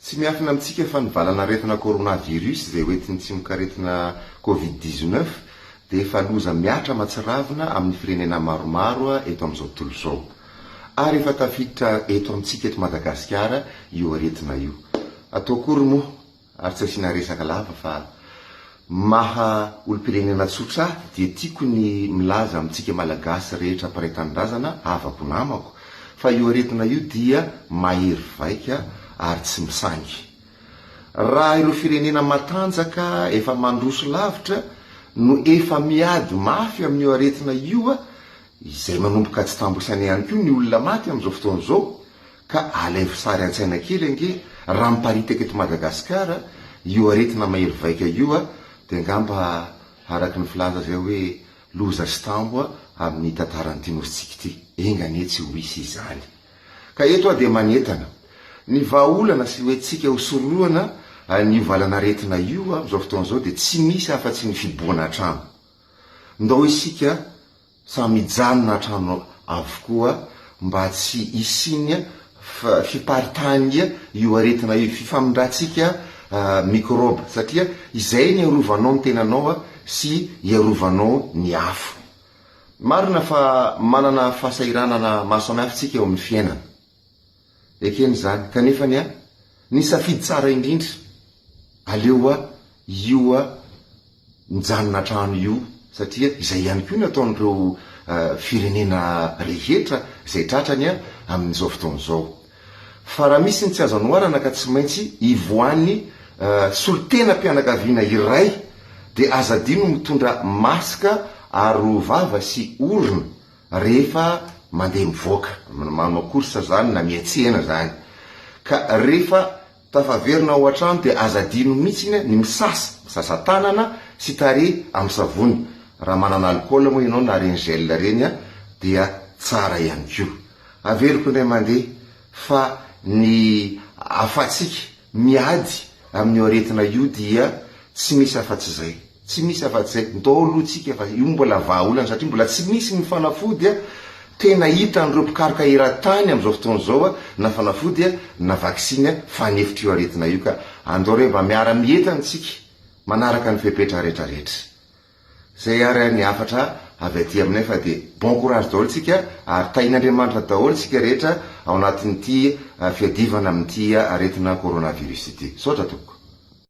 Tsy miafina amintsika fa ny valan'aretina coronavirus izay hoentin'ny tsimokaretina Covid 19 dia efa loza mihatra matsiravina amin'ny firenena maromaro eto amin'izao tontolo izao. Ary efa tafiditra eto amintsika eto Madagasikara io aretina io. Atao akory moa ary tsy asiana resaka lava fa maha olom-pirenena tsotra ahy dia tiako ny milaza amintsika Malagasy rehetra mpiray tanindrazana, havako, namako, fa io aretina io dia mahery vaika ary tsy misangy. Raha ireo firenena matanjaka efa mandroso lavitra no efa miady mafy amin'io aretina io, izay manomboka tsy tambo isaina ihany koa ny olona maty amin'izao fotoana izao, Ka alaivo sary an-tsaina kely ange raha miparitaka eto Madagasikara io aretina mahery vaika io dia angamba araky ny filaza izay hoe loza sy tambo amin'ny tantaran'ity nosintsika ity. Enga anie tsy ho hisy izany. Ka eto aho dia manentana. Ny vahaolana sy ho entintsika ho sorohana an'io valan'aretina io amin'izao fotoana izao dia tsy misy afa-tsy ny fibohana an-trano. Ndao isika Samy hijanona an-trano avokoa mba tsy hisian'ny fiparitahan'ny io aretina io, fifamindrantsika mikrôba, satria izay ny hiarovanao ny tenanao sy hiarovanao ny hafa. Marina fa manana fahasahiranana maro samihafa isika eo amin'ny fiainana. Ekena izany, kanefa ny ny safidy tsara indrindra, aleo io mijanona an-trano io, satria izay ihany koa no ataon'ireo firenena rehetra izay tratrany amin'izao fotoana izao. Fa raha misy ny tsy azo anoharana ka tsy maintsy ivoahan'ny solontenam-pianakaviana iray dia aza adino mitondra maska aro vava sy orona rehefa mandeha mivoaka, manao course zany na miantsena zany, ka rehefa tafaverina ao an-trano dia aza adino mihitsy ny misasa, misasa tanana sy tarehy amin'ny savony, raha manana alcool moa ianao na reny gel reny dia tsara ihany koa. Averiko indray mandeha fa ny afatsika miady amin'io aretina io dia tsy misy afa-tsy izay. Tsy misy afa-tsy izay. Ndao aloha tsika fa io mbola vahaolana satria mbola tsy misy ny fanafody tena hitan'ireo mpikaroka eran-tany amin'izao fotoana izao na fanafody na vaksiny fanefitra io aretina io ka andao re mba miara-mientana tsika manaraka ny fepetra retraretra. Zay ary ny hafatra avy aty aminay fa dia bon courage daholo tsika ary tahin'Andriamanitra daholo tsika rehetra ao anatin'ity fiadivana amin'ity aretina coronavirus ity. Misaotra tompoko.